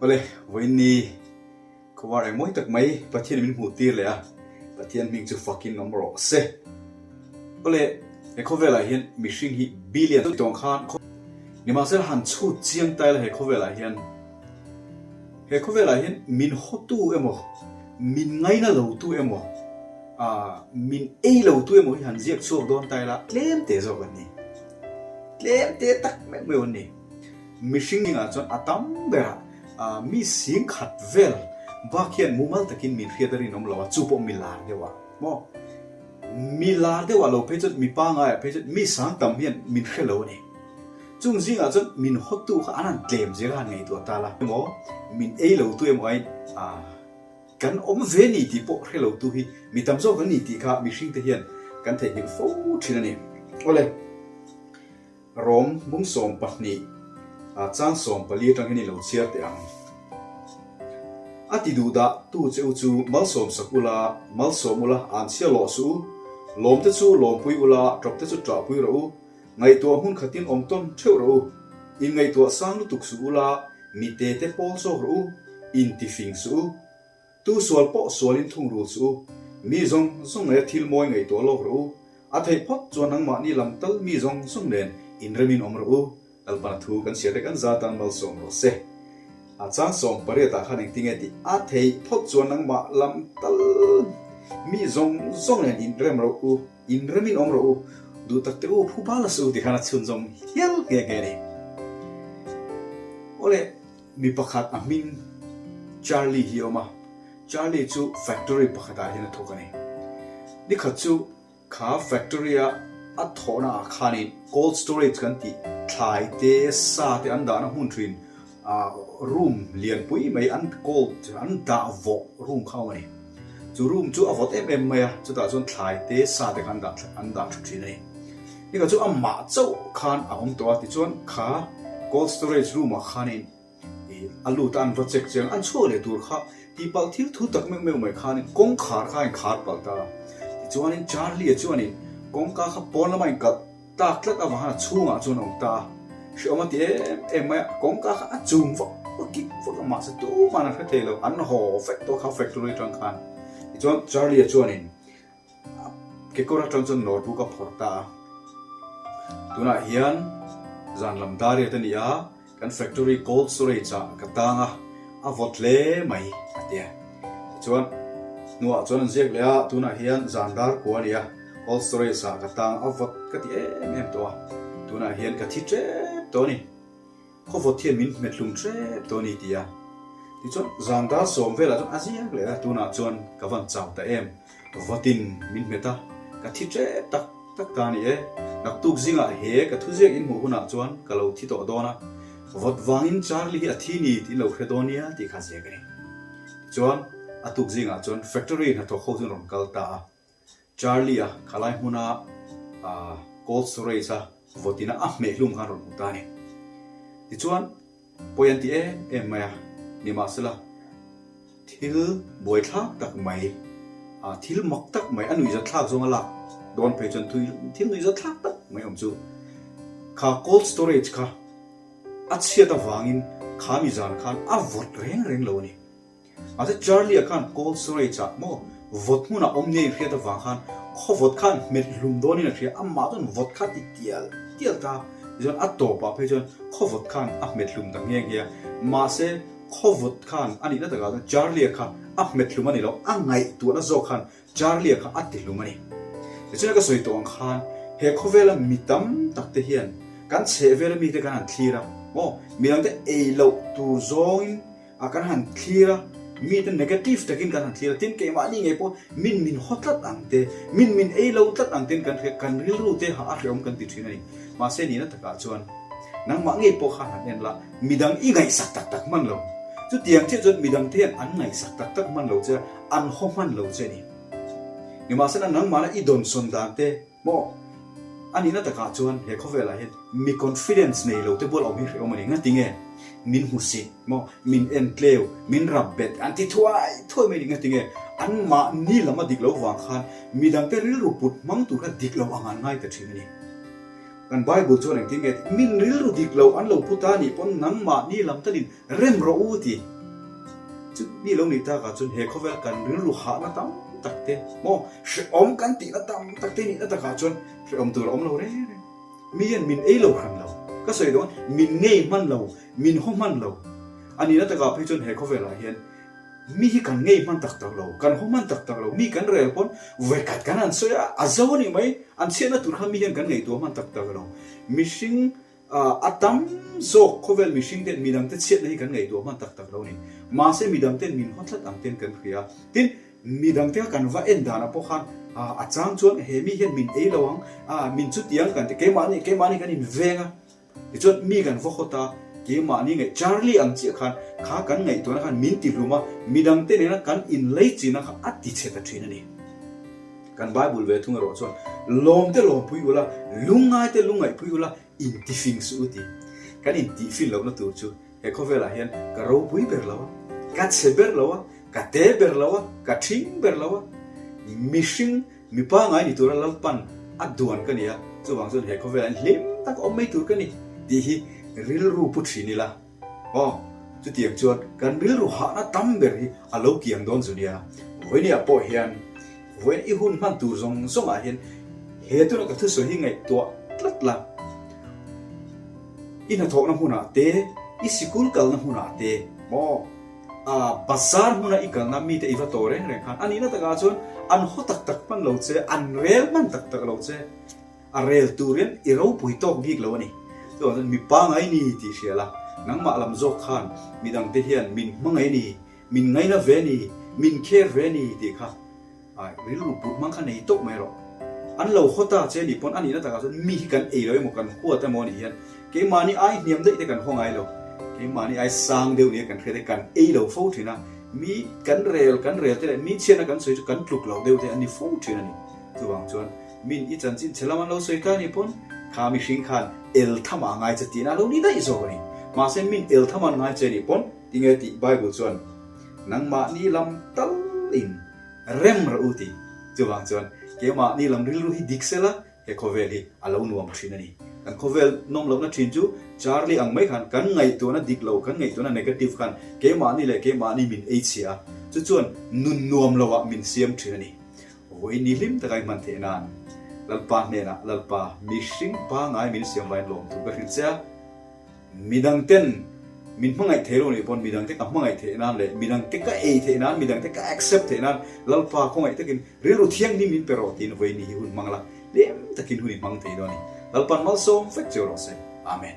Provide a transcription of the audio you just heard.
Awle, vawiin ni khawvar eng mawi tak mai Pathian min hmuh tir leh a, Pathian hming chu fakin awm rawh se. Awle, he khawvelah hian mihring hi billion tawng khan nimahsela han chhut chiang ta ila he khawvelah hian he khawvelah hian min hawtu emaw, min ngaina lotu emaw, min ei lotu emaw hi han ziak chhuak dawn ta ila tlem te zawk an ni. Tlem te tak meuh meuh an ni. Mihring dingah chuan a tam berah mi sing khat vel bak hian mumal takin min hriat a rinawm lo a, chu pawh mi lar deuh ah maw? Mi lar deuh ah lo phei chuan mi pangaiah phei chuan mi sang tam hian min hre lo a ni. Chung zingah chuan min hawtu kha an han tlem zel a han ngaihtuah ta la emaw, min ei lo tu emaw aiin kan awm ve ni tih pawh hre lo tu hi mi tam zawk an ni tih kha mihringte hian kan theihnghilh fo thin a ni. Awle. Rawng mung 12 a chang 14 atang hian i lo chhiar teh ang. A ti duh dah tu che u chu malsawm sak ula, malsawm ula an chhia lawh suh u, lawm te chu lawmpui ula, tawp te chu ṭahpui rawh u, ngaihtuah hmun khatin awm tawn theuh rawh u, inngaihtuah sang lutuk suh ula, mi te te pawl zawk rawh u, intifing suh u. Tu sual pawh sualin thung rul suh u, mi zawng zawng leh thil mawi ngaihtuah lawk rawh u, a theih phawt chuan nangmahni lam tal mi zawng zawng nen inremin awm rawh u, Lalpana thu kan chhiar te kan za tan malsawm rawh se. A chang 18 ah khan engtinge tih a theih phawt chuan nangmah lam tal mi zawng zawng nen inrem rawh u, inremin awm rawh u, duh tak te u phu bal a suh u ti khan a chhunzawm hial nghe nghe a ni. Awle. Mi pakhat a hming Charlie hi a awm a, Charlie chu factory pakhatah hian a thawk a ni. Nikhat chu kha factory a a thawhna ah khanin cold storage kan tih thlai te sa te an dahna hmun thin room lianpui mai an cold an dah vawh room kha a awm a ni. Chu room chu a vawt em em mai a, chutah chuan thlai te sa te kha an dah an dah tha thin a ni. Nikhat chu amah chauh khan a awm tawh a, tichuan kha cold storage room ah khanin ih a lut a an va check chiang a, an chhuak leh tur kha tihpalh thil thu tak meuh meuh mai khanin kawngkhar kha a inkhar palh ta a, tichuanin Charlie-a chuanin kawngka kha pawn lama inkalh tak tlat avang khan a chhungah chuan a awm ta a, hrehawm a ti em em mai a, kawngka kha a chum vak vak kik vak a mahse tuman an hre thei lo, an haw vek tawh kha factory atang khan, tichuan Charlie-a chuanin Kekawr atang chuan notebook a phawrh ta a, tunah hian zan lam dariat a ni a, kan factory cold storage ah ka tang a, a vawt hle mai a ti a. Tichuan hnuah chuan an ziak leh a, tunah hian zan dar kua a ni a, cold storage ah ka tang a, a vawt ka ti em em tawh a, tunah hian ka thi tep tawh a ni. Khawvawt hian min hmet hlum hrep tawh a ni ti a. Tichuan zan dar sawm velah chuan a ziak leh a, tunah chuan ka van chau ta em, vawtin min hmet a, ka thi hrep tak tak ta a ni e. Naktuk zingah he ka thuziak inhmuh hunah chuan ka lo thi tawh dawn a, vawt vangin Charlie hi a thi ni tiin lo hre dawn nia tih kha a ziak a ni. Tichuan a tuk zingah chuan factory hnathawk ho chuan rawn kal ta a, Charlie-a khalai hmuna cold storage a vawtina a hmeh hlum khan rawn hmu ta a ni. Tichuan, pawi an ti em em mai a, nimahsela thil buaithlak tak mai, thil mak tak mai, a nuihzatthlak zawnga lak dawn phei chuan thil nuihzatthlak tak mai awm chu kha cold storage kha a chhiat avangin kha mi zan khan a vawt reng reng lo a ni. Mahse Charlie-a khan cold storage ah maw vawt hmunah awm nia inhriat avang khan khawvawt khan hmet hlum dawnin a hria, amah chuan vawt kha ti tial tial ta tichuan a tawpah phei chuan khawvawt khan a hmet hlum ta nghe nghe a, mahse khawvawt khan a nihna takah chuan Charlie-a kha a hmet hlum a ni lo, a ngaihtuahna zawk khan Charlie-a kha a ti hlum a ni. Tichuan ka sawi tawh ang khan he khawvela mi tam tak te hian kan chhehvela mite kan han thlir a, maw midangte ei loh tur zawngin A kan han thlir a, mite negative takin kan han thlir a, tin keimahni ngei pawh min min haw tlat ang te, min min ei lo tlat ang ten kan hria, kan rilru te ha a hrehawm kan ti thin a ni. Mahse nihna takah chuan nangmah ngei pawh khan han en la, midang i ngaihsak tak tak hman lo. Chutiang chiah chuan midang te hian an ngaihsak tak tak hman lo che a, an haw hman lo che a ni. Nimahsela nangmahna i dawnsawn dan te, Maw? A nihna takah chuan he khawvelah hian mi confidence nei lo te bual awm hi hrehawm a ni. Ngati nge? Min hmu si maw? Min en tleu, min rap bet an ti thuai thuai mai a ni. Ngati nge? An mahni lam a dik lo vang khan midangte rilru put hmang tur kha dik lo ang an ngai ta thin a ni. Kan Bible chuan engtin nge tih? Min rilru dik lo an lo pu ta nih pawn nangmahni lam talin rem rawh u ti. Chu mi lo nih takah chuan he khawvel kan rilru hahna tam tak te maw hrehawm kan tihna tam tak te nihna takah chuan hrehawm tur a awm lo reng reng. Mi hian min ei lo hran lo. Ka sawi dawn min ngei hman lo, min haw hman lo. A nihna takah phei chuan he khawvelah hian mi hi kan ngei hman tak tak lo, kan haw hman tak tak lo. Mi kan rel pawn vawikhat kan han sawi a, a zo a nih mai. An chhiatna tur kha mi hian kan ngaihtuah hman tak tak lo. Mihring A tam zawk khawvel mihring ten midangte chhiatna hi kan ngaihtuah hman tak tak lo a ni. Mahse midangten min haw tlat ang ten kan hria. Tin, midangte kha kan va en danah pawh khan a chang chuan he mi hian min ei lo ang, min chutiang kan ti, keimahni keimahni kan inveng a. Tichuan mi kan va hawt a, keimahni ngaih Charlie ang chiah khan kha kan ngaihtuahna khan min ti hlum a, midangte nena kan inleichina kha a ti chhe ta thin a ni. Kan Bible ve thung erawh chuan, Lawmte lawmpui ula, lungngaite lungngaihpui ula, intifing suh u ti. Kan intihfin lohna tur chu he khawvelah hian ka ropui ber lo a, ka chhe ber lo a, ka te ber lo a, ka ṭhing ber lo a, mihring mi pangngai ni tura Lalpan a duan ka ni a, chuvang chuan he khawvelah hian hlim tak awm mai tur ka ni tih hi rilru pu ṭhin ila. Aw, chutiang chuan kan rilru hahna tam ber hi a lo kiang dawn zu nia. Vawinia pawh hian vawiin i hun hman tur zawng zawngah hian he tuna ka thusawi hi ngaihtuah tlat la. I hnathawhna hmunah te, i sikul kalna hmunah te, maw, a bazar hmuna i kalna mite i va tawh reng reng khan a nihna takah chuan an haw tak tak hman lo che, an rel hman tak tak lo che. A rel turin i ropui tawk bik lo a ni. Chuvang chuan mi pangai ni tih hria la, nangmah lam zawk khan midangte hian min hmangaih ni, min ngaina ve ni, min care ve ni tih kha rilru put hmang kha nei tawk mai rawh. An lo haw ta che nih pawn a nihna takah chuan mi hi kan ei lo emaw kan huat emaw anih hian keimahni ai hniam daih te kan haw ngai lo, keimahni ai sang deuh nia kan hriat te kan ei lo fo thin a, mi kan rel kan rel te leh mi chhiatna kan sawi chu kan tluk loh deuh te an ni fo thin a ni. Chuvang chuan Min i chanchin chhe lam an lo sawi ta ni pawn kha mihring khan el tham ah ngai che tihna a lo ni daih zawk a ni. Mahse min el tham an ngai che ni pawn tinge tih Bible chuan nangmahni lam tal in rem rawh u ti. Chuvang chuan keimahni lam rilru hi dik sela he khawvel hi a lo nuam thin a ni. Kan khawvel nawm lohna thin chu Charlie ang mai khan kan ngaihtuahna dik lo, kan ngaihtuahna negative khan keimahni leh keimahni min ei chhia a, chu chuan nun nuam lo ah min siam thin a ni. Vawi ni hlim taka i hman theih nan Lalpa hnenah, Lalpa, mihring pangai min siam vain lawmthu ka hrilh che a, midangten min hmangaih thei lo nih pawn midangte ka hmangaih theih nan leh midangte ka ei theih nan, midangte ka accept theih nan Lalpa khawngaih takin rilru thianghlim min pe rawh tiin vawi ni hi hun hmang la, hlim takin hun i hmang thei dawn a ni. Lalpa'n malsawm vek cheu rawh se. Amen.